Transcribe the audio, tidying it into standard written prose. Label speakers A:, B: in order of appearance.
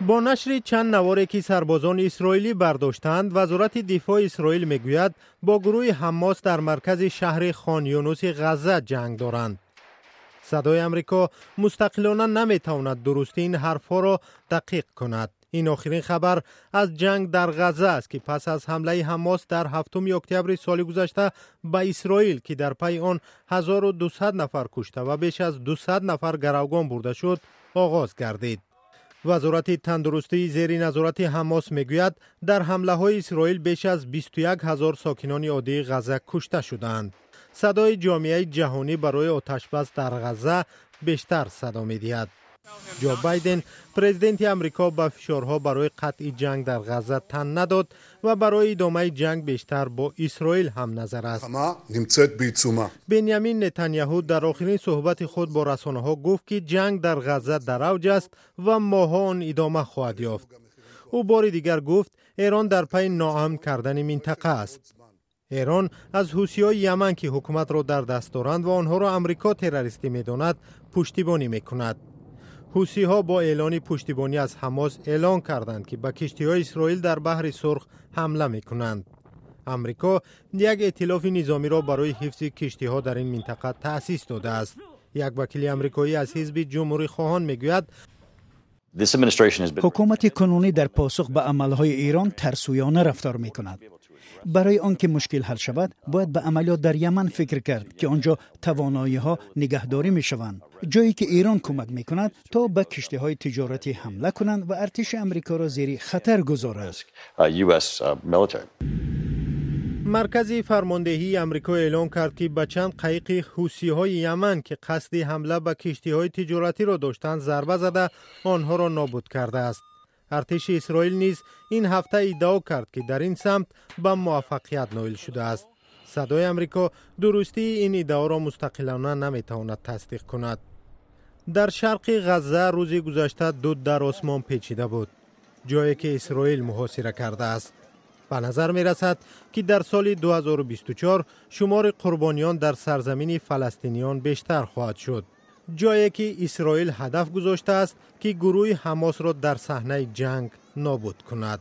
A: Бо нашри чанд наворе, ки сарбозони исроилӣ бардоштаанд, Вазорати дифои Исроил мегӯяд, бо гурӯҳи Ҳаммос дар маркази шаҳри Хон Юнуси Ғазза ҷанг доранд. Садои Амрико мустақилона наметавонад дурустии ин ҳарфҳоро дақиқ кунад. Ин охирин хабар аз ҷанг дар Ғазза аст, ки пас аз ҳамлаи Ҳаммос дар 7 октябри соли гузашта ба Исроил, ки дар пайи он 1200 нафар кушта ва беш аз 200 нафар гаравгон бурда шуд, оғоз гардид. Вазорати тандурустии зери назорати Ҳамос мегӯяд, дар ҳамлаҳои Исроил беш аз 21 ҳазор сокинони оддии Ғазза кушта шудаанд. Садои ҷомеаи ҷаҳонӣ барои оташбас дар Ғазза бештар садо медиҳад. Ҷо Байден, президенти Амрико, ба фишорҳо барои қатъи ҷанг дар Ғазза тан надод ва барои идомаи ҷанг бештар бо Исроил ҳамназар аст. Бенямин Нетаняҳу дар охирин суҳбати худ бо расонаҳо гуфт, ки ҷанг дар Ғазза дар авҷ аст ва моҳҳо он идома хоҳад ёфт. Ӯ бори дигар гуфт, Эрон дар пайи ноамн кардани минтақа аст. Эрон аз ҳусиҳои Яман, ки ҳукуматро дар даст доранд ва онҳоро Амрико террористӣ медонад, пуштибонӣ мекунад. Ҳусиҳо бо эълони пуштибонӣ аз Ҳамос эълон карданд, ки ба киштиҳои Исроил дар Баҳри Сурх ҳамла мекунанд. Амрико як эътилофи низомиро барои ҳифзи киштиҳо дар ин минтақа таъсис додааст. Як вакили амрикоӣ аз ҳизби ҷумҳурихоҳон мегӯяд:
B: Ҳукумати кунунӣ дар посух ба амалҳои Эрон тарсӯёна рафтор мекунад. Барои он ки мушкил ҳал шавад, бояд ба амалиёт дар Яман фикр кард, ки он ҷо тавоноиҳо нигаҳдорӣ мешаванд, ҷое ки Эрон кӯмак мекунад, то ба киштиҳои тиҷоратӣ ҳамла кунанд ва артиши Амрикоро зери хатар гузорад.
A: Маркази фармондеҳии Амрико эълон кард, ки ба чанд қайиқи ҳусиҳои Яман, ки қасди ҳамла ба киштиҳои тиҷоратиро доштанд, зарба зада, онҳоро нобуд кардааст. Артиши Исроил низ ин ҳафта иддао кард, ки дар ин самт ба муваффақият ноил шудааст. Садои Амрико дурустии ин иддаоро мустақилона наметавонад тасдиқ кунад. Дар шарқи Ғазза рӯзи гузашта дуд дар осмон печида буд, ҷое ки Исроил муҳосира кардааст. Ба назар мерасад, ки дар соли 2024 шумори қурбониён дар сарзамини фаластиниён бештар хоҳад шуд, ҷое ки Исроил ҳадаф гузоштааст, ки гурӯҳи Ҳамосро дар саҳнаи ҷанг нобуд кунад.